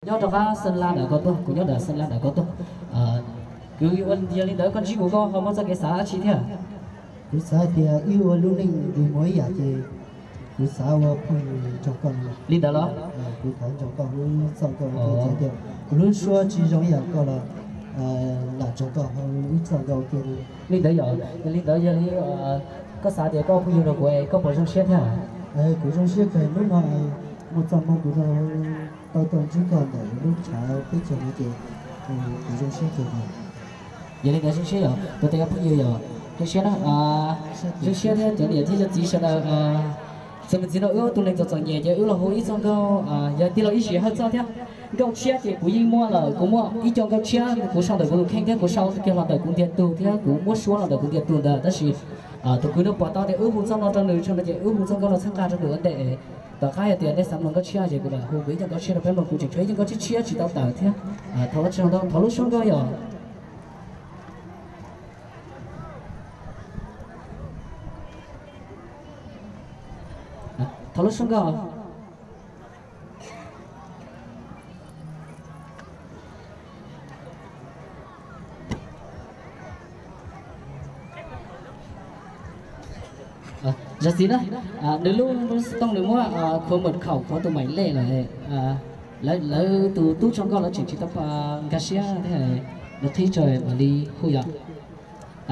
Nyob rau qab Xeeb Las ntawm ko tuaj, kuv nyob ntawm Xeeb Las ntawm ko tuaj. Kwv, yog li ntawd koj ntsib kuv koj ho muaj txoj kev xav dab tsi thiab? Kuv xav tias wb ua lub neej nqis muag ib yam ces kuv xav ua phooj ywg nrog koj. Li ntawd los? Kuv thov nrog koj ua ib txoj nkauj, kuv lub suab tsis zoo ib yam koj los lam nrog koj ua ib txoj nkauj kiag. Li ntawd yog, yog li ntawd yog li koj xav tias koj phooj ywg nrog kuv koj puas zoo siab thiab? Kuv zoo siab kawg, hnub no muaj txoj hmoo kuv tau tuaj ntsib koj ntawm lub tshav peb caug no ces kuv zoo siab kawg. Yog li ntawd zoo siab yog tus tes phooj ywg yog zoo siab na, zoo siab thiab cov niam thiab cov txiv sawv daws. Txuas mus ntxiv no wb tus neeg txom txom nyem ces wb los hu ib txoj nkauj, yog tij laug Ib Sim Hawj txoj thiab. Nkauj tshiab ces kuv yeej muaj lawm, kuv muaj ib co nkauj tshiab kuv sau ntawm kuv tus kheej thiab kuv sau kiag los ntawm kuv ntiag tug thiab kuv muab suab los ntawm kuv ntiag tug ntawd, tab sis tus kwv no pom tau tias wb hu txoj no rau nws tso no ces wb hu txoj nkauj no txhawb nqa rau nws ua ntej. Tom qab yog tias nej xav mloog nkauj tshiab ces kuv lam hu kuv ib co nkauj tshiab rau peb mloog, kuv tseem tshuav ib co nkauj tshiab tshiab tsis tau tawm thiab. Thov lub suab nkauj yog, thov lub suab nkauj. Zam txim na, nws lub xov tooj nws muab khuav mật khẩu khuav tus maj lej lawm. Lawv tus tub tso nkauj lawv tseem tsis tau nkag siab thiab, nws qhib tso mam li hu yom.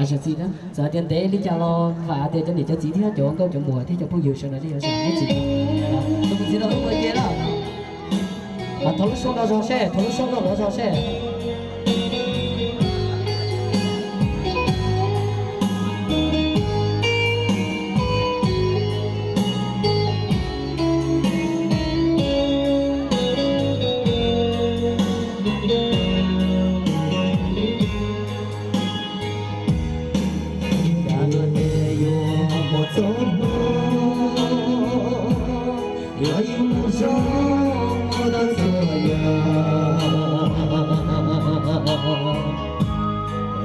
Zam txim na, txawm hais tias ntev li cas los vam tias cov niam cov txiv thiab cov nkauj cov muam thiab cov phooj ywg sawv daws li yuav zam ib txwm. Tus mus txiv no wb ua ke na. Thov lub suab no zog seb, thov lub suab no zog seb. Cas luag tej yuav mus txog hnub yuav yus mus zoo mus tau txhua yam.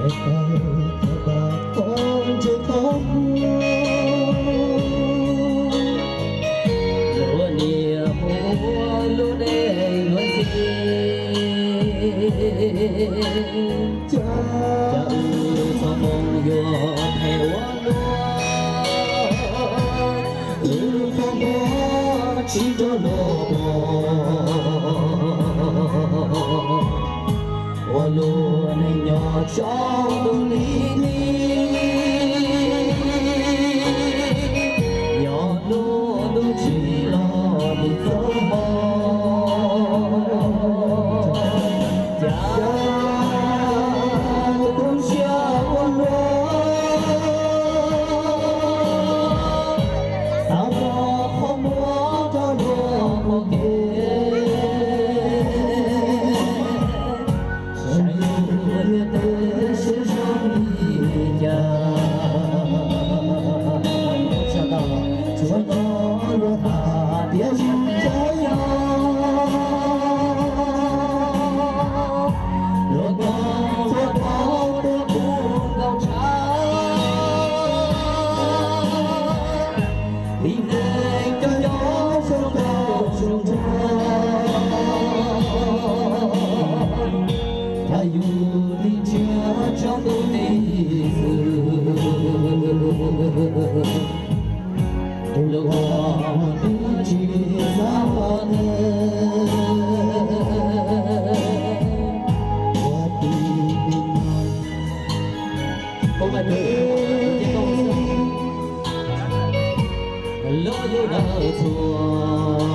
Es tawm tawm npas qhov ntsej qhov muag, luag niam hu ua lub neej luag ntxhi. Cas wb txoj hmoo yuav phem ua luaj, wb lub qhov muag tsis nrog luag pom. Ua luaj neej nyob tsaus ntuj li ni, nyob ntuj ntuj tsis los li txoj hmoo. Cas tus siab ua luaj, xav muab qhov muag rau luag pom kev. Saib yus niam tej siab zoo li cas, tsuas hnov luag tham tias yus tsaug zog. Luag koj txhua tau tuaj kuv nkaus tshav, tib neeg cov nyob zoo nkauj zoo nraug, cas yus nim ntsiag tsaus ntuj li xwb. Luag ua twb tsis xav ua neeg, ua tib neeg. Los yus dawb txuas,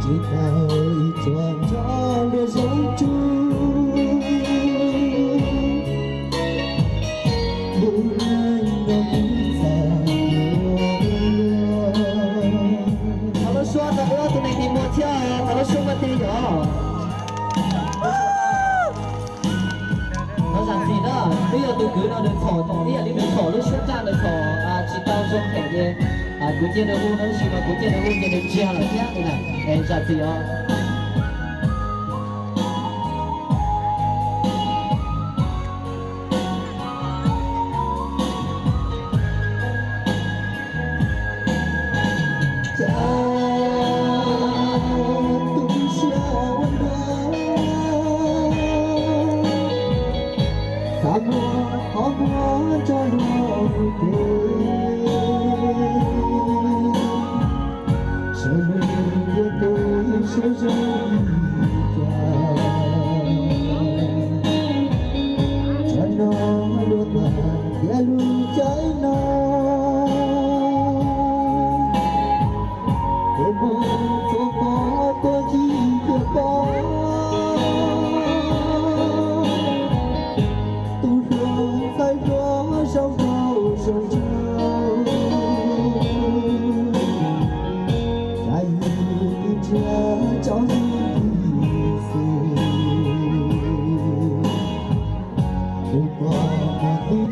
tsis tau ib txuas nrog luag zoo tsuj. Thov lub suab rau wb tus neeg tim muam thiab, thov lub suab npaj teg yom. Thov zam txim na, twb yog tus kwv no nws txhom ib yam li nws txhom lub suab raj nws txhom tsis tau zoo phem ces kuv cia nws hu no, tab sis mas kuv cia nws hu ces nws ntsiag lawm thiab na. Es zam txim os. Cas Sawv zoo li cas, tsam no luag tag tias lub caij no, es mus txog pom tuaj ncig tiag pom, tus hluas ntxhais hluas zoo nkauj zoo nraug, cas yus twb ntsiag tso yus tib xwb. Tus pom muag twb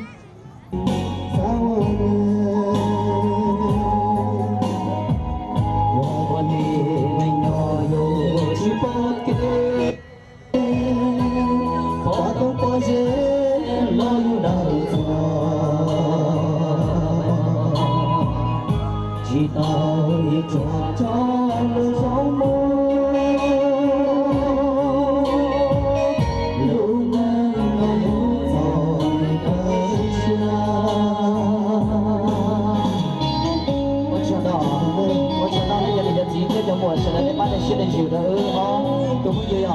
xav ua niam, ua ua niam me nyuam yus tsis pom kev, pom tau pom ze los yus dawb txog, tsis tau ib tsuag tso lub zoo mus, lub neej no yus txom nyem kawg siab. Ua tsaug ntau, ua tsaug ntau nej cov niam cov txiv thiab cov muam sawv daws nej pab nej siab nej ntsws rau wb ob tug phooj ywg,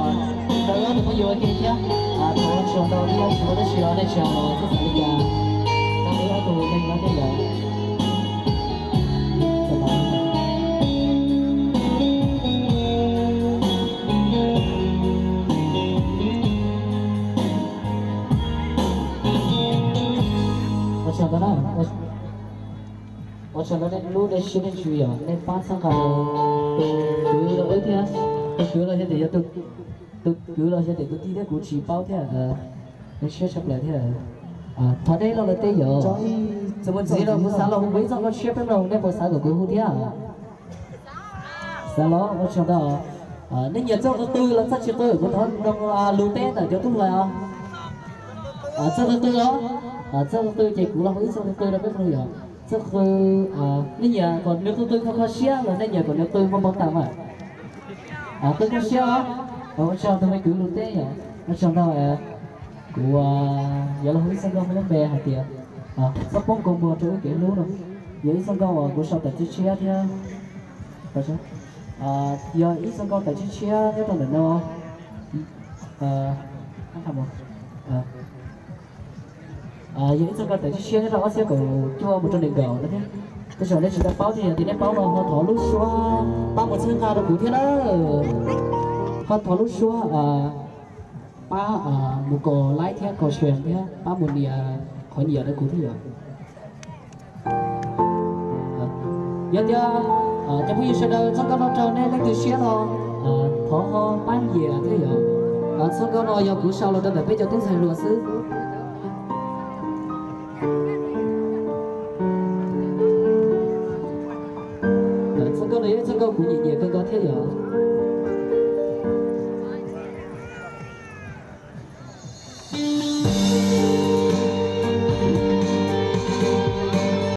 rau wb ob tug phooj ywg ua ke thiab. Thov ua tsaug ntau thiab tsis muaj dab tsi los nej tsis hais los txhob xav li cas rau wb ob tug neeg no thiab yom. Ua tsaug ntau na. Ua tsaug ntau nej lub nej siab nej ntsws yom, nej pab txhawb nqa tus kwv rau wb thiab. Tus kwv los yog tias yog tus, tus kwv los yog tias tus tij thiab kuv tsis paub thiab. Nej siab tshaj plaws thiab. Thov nej los lawv tej yom. Txuas mus ntxiv los kuv xav los hu kuv ib txoj nkauj tshiab peb mloog, nej puas xav kom kuv hu thiab? Xav los ua tsaug ntau. Nej nyiam txoj qw qw los txoj tsis qw, kuv thov nrog lus teb ntawm cov tub hluas os. Txoj qw qw os, txoj qw qw ces kuv los hu ib txoj qw qw rau peb mloog yom. Txoj qw, nej nyiam kom nws qw qw kho kho siab los nej nyiam kom nws qw npau npau taws mas? Qw kho siab os. Ua tsaug tus me kwv lus teb yom, ua tsaug ntau. Kuv yuav los hu ib txoj nkauj muaj lub npe hais tias txhob poob kua muag rau wb kev hlub no. Yog ib txoj nkauj uas kuv sau tawm tshiab tshiab thiab. Yog ib txoj nkauj tawm tshiab tshiab nyob rau ntawm no. Yog ib txoj nkauj tawm tshiab tshiab nyob rau ob txhiab kaum cuaj mus rau nees nkaum no thiab. Tej zaum nej tsis tau paub thiab, yog tias nej paub no ho thov lub suab pab mus txhawb nqa rau kuv thiab na. Ho thov lub suab pab mus kom like thiab kom share thiab pab mus nias qhov nyiam rau kuv thiab yom. Yog tias cov phooj ywg sawv daws txoj nkauj no raug nej leej twg siab no, thov ho pab nyiam thiab yom. Txoj nkauj no yog kuv sau los rau ntawm peb cov tub ntxhais hluas xwb. Txoj nkauj no yog ib txoj nkauj kuv nyiam nyiam kawg nkaus thiab yom.